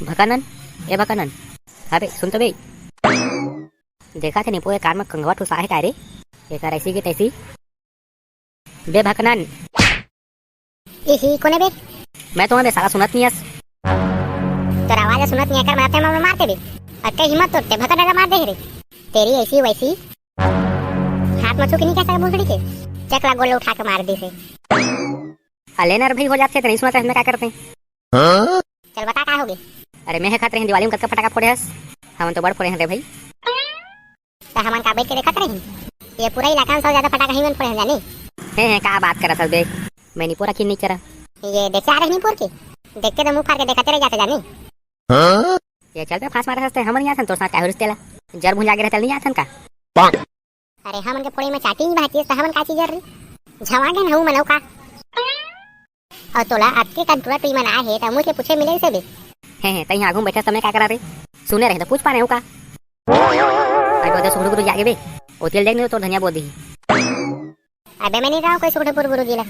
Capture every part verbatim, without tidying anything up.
भकनन, ए भकनन, अबे सुन तो बे। देखा थे निपो के कान में कंगवा ठुसा है का रे? एकर ऐसी की तैसी। बे भकनन। इही, कोने बे? मैं तो बे साला सुनत नहीं हस। तोर आवाज सुनत नहीं है कर, मैं ते मार दे बे। अते हिम्मत तोर ते भकनन ला मार दे रे। तेरी ऐसी वैसी। हाथ में छू के नहीं कह सके भोसड़ी के। चकला गोल उठा के मार दी से। अले नर भाई हो जाते तो नहीं सुनत रहे, मैं क्या करते? चल बता का होगे? अरे मैं हे खात रहे दिवाली में कतका फटाका फोड़े हस? हमन तो बड़ फोड़े हन रे भाई। त हमन का बैठ के देखत रही? ये पूरा इलाका में सबसे ज्यादा फटाका ही मन फोड़े हन जाने। हे हे, का बात करत हस बे? मैं निपोर अखिन नहीं करा। ये देखे आ रहे निपोर के? देखते तो मुंह फाड़ के देखते रह जाते जाने। ये चल बे, फांस मारत हस ते, हमन नहीं आथन तोर साथ, काहे रिश्ते ला? जर भुंजा के रहते नहीं आथन का? अरे हमन के फोड़े में चाटी नहीं बहती, त हमन का चीज रे? झवा के नहू मनऊ का? और तोला अतके कन टूरा टूरी मन आए हे, त मुझे पूछे मिले से बे। हे हे, तई आगू में बैठे समय का करा रे? सुने रहे तो पूछ पा रहे हो का? अबे उधर सुखड़ू गुरु जी आगे बे, ओ तेल देख नहीं तो तोर धनिया बोल दी। अबे मैं नहीं रहा कोई सुखड़ू गुरु जी ला।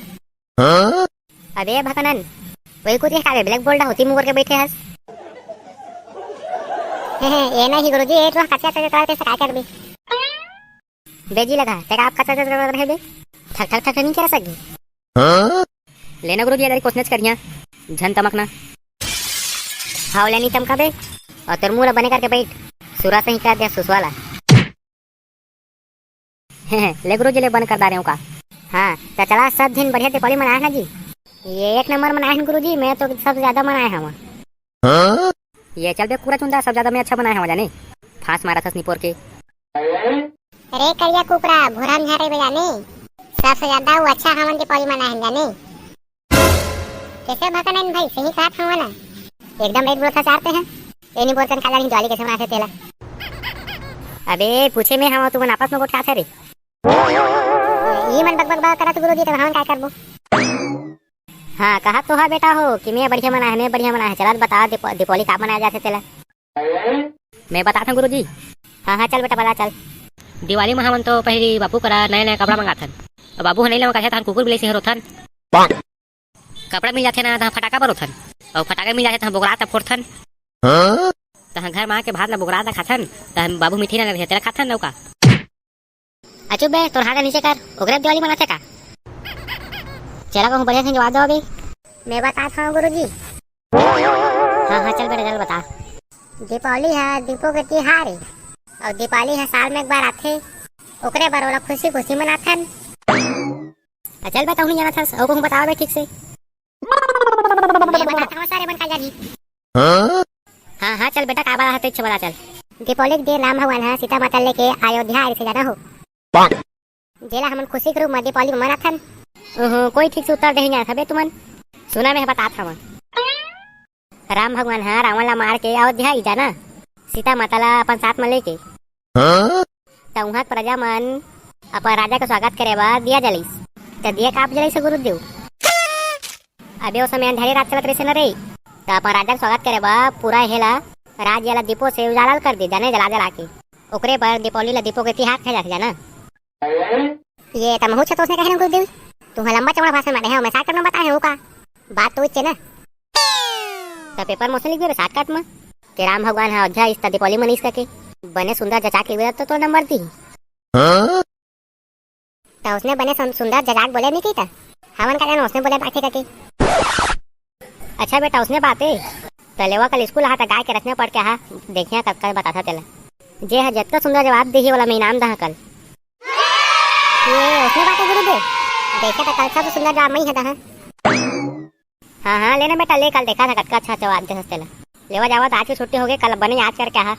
अबे भकनन, वही कुछ खा बे, ब्लैक बोर्ड होती मुंह करके बैठे हस। हे हे, ये नहीं गुरुजी, ये तो कच्चा कच्चा तोड़ के सका कर भी। बेजी लगा, तेरा आप कच्चा कच्चा तोड़ रहे बे। ठक ठक ठक नहीं कर सके। लेना गुरुजी, इधर कोसनेच करिया, झन तमकना। हाव लेनी तमका बे, और तोर मुंह ला बने करके बैठ, सुरा सही कर दे सुसवाला। ले गुरुजी, ले बंद कर डारे हूँ का। हाँ, त चला सब दिन बढ़िया दीपावली मनाए ना जी। ये एक नंबर मनाए हन गुरुजी, मैं तो सबसे ज्यादा मनाए हूँ। ये चल बे पूरा चुंदा, सब ज्यादा मैं अच्छा बनाए हूँ जाने। फांस मारा थस निपोर के। अरे करिया कुकरा, भोरा में झारे बे जाने। सबसे ज्यादा वो अच्छा हमन दीपावली मनाए हन जाने। कैसे भकनन भाई, सही कहत हवं ना? एकदम राइट बोलत हस यार तें ह। ए नहीं बोलतन का जानी दिवाली कैसे मनाथे तेला। अबे पूछे में हवं, तुमन आपस में गोठियाथे रे। ये मन बक बक बक करत गुरुजी, तब हमन काय करबो? हाँ, कहा तो हा बेटा हो कि मैं बढ़िया मनाए, मैं बढ़िया मनाए। चला बता दीप-, दीपावली का मनाए जाथे तेला। मैं बताथंव गुरुजी। हाँ, हाँ, चल बेटा, बता चल। दिवाली में हमन तो पहिली बापू करा नया नया कपड़ा मंगाथन। अब बाबू ह नइ लेवय कथे, तहन कुकुर बिलाई से रोथन। कपड़ा मिल जाथे ना, तहाँ फटाका बरोथन। अउ फटाका मिल जाथे, तहाँ बोकरा त फोड़थन। तहाँ घर मा आके भात ला बोकरा त खाथन, तहाँ बाबू मिठाई ना रहिथे, तेला खाथन अउ का। अचुप बे, तोर हाथ ला नीचे कर, ओकरे दिवाली मनाथे का? चला कहूँ बढ़िया से जवाब दो बे। मैं बताथंव गुरुजी। हाँ, हाँ, चल बेटा, चल बता। दीपावली ह दीपो के तिहार हे, अउ दीपावली ह साल में एक बार आथे, ओकरे बर ओला खुशी खुशी मनाथन। आ, चल बे, तहूँ नइ जानत हस, अउ कहूँ बतावा बे ठीक से। मैं बताथंव सारे मन का जानी। हाँ, हाँ, चल बेटा, का बता हस, तेच बता चल। दीपावली के दिन राम भगवान ह सीता माता लेके अयोध्या आए रहिस जाना हो। जेला हमन खुशी के रूप म दीपावली म मनाथन। ओहो, कोई ठीक से उत्तर दे नइ जानत हबे तुमन। सुना, मैं ह बतात हवं। राम भगवान ह रावण ला मार के अयोध्या आई जाना, सीता माता ला अपन साथ म लेके। त उहाँ के प्रजा मन अपन राजा के स्वागत करे बर दिया जलाइस। त दिया काबर जलाइस गुरुदेव? अबे ओ समय अंधेरी रात चलत रहिस न रे, त अपन राजा के स्वागत करे बर पूरा हेला, राज ला दीपो से उजाला कर दे जाने, जला जला के। ओकरे बर दीपावली ला दीपो के तिहार कहे जाथे जाना। ये त महूँ छतोस ने कहे न गुरुदेव, तुँहर लंबा चौड़ा भाषण मारे हव, मैं shortcut में बताए हूँ का? बात तो उच्चे ना। त paper म ओसने लिख देबे shortcut में कि राम भगवान ह अयोध्या आइस त दीपावली मनाइस कहिके। बने सुंदर जचा के लिख देबे त तोर नंबर दिही। त ओसने बने सुन-, सुंदर जचा के बोले नहीं कही त हमन का जान ओसने बोले बात हे कहिके। अच्छा बेटा, ओसने बात हे। त लेवा कल स्कूल आहा त गाय के रचना पढ़ के आहा, देखिया कतका बताथा तेला। जे ह जतका सुंदर जवाब दिही, ओला मैं इनाम दहा कल। ये ओसने बात हे गुरुदेव। देखे त कल सबसे सुंदर जवाब मैं ही दहा। हाँ, हाँ, लेना बेटा, ले, कल देखाथा कतका अच्छा जवाब देथस तेला। लेवा जावा त आज के छुट्टी होगे, कल बने याद करके आहा।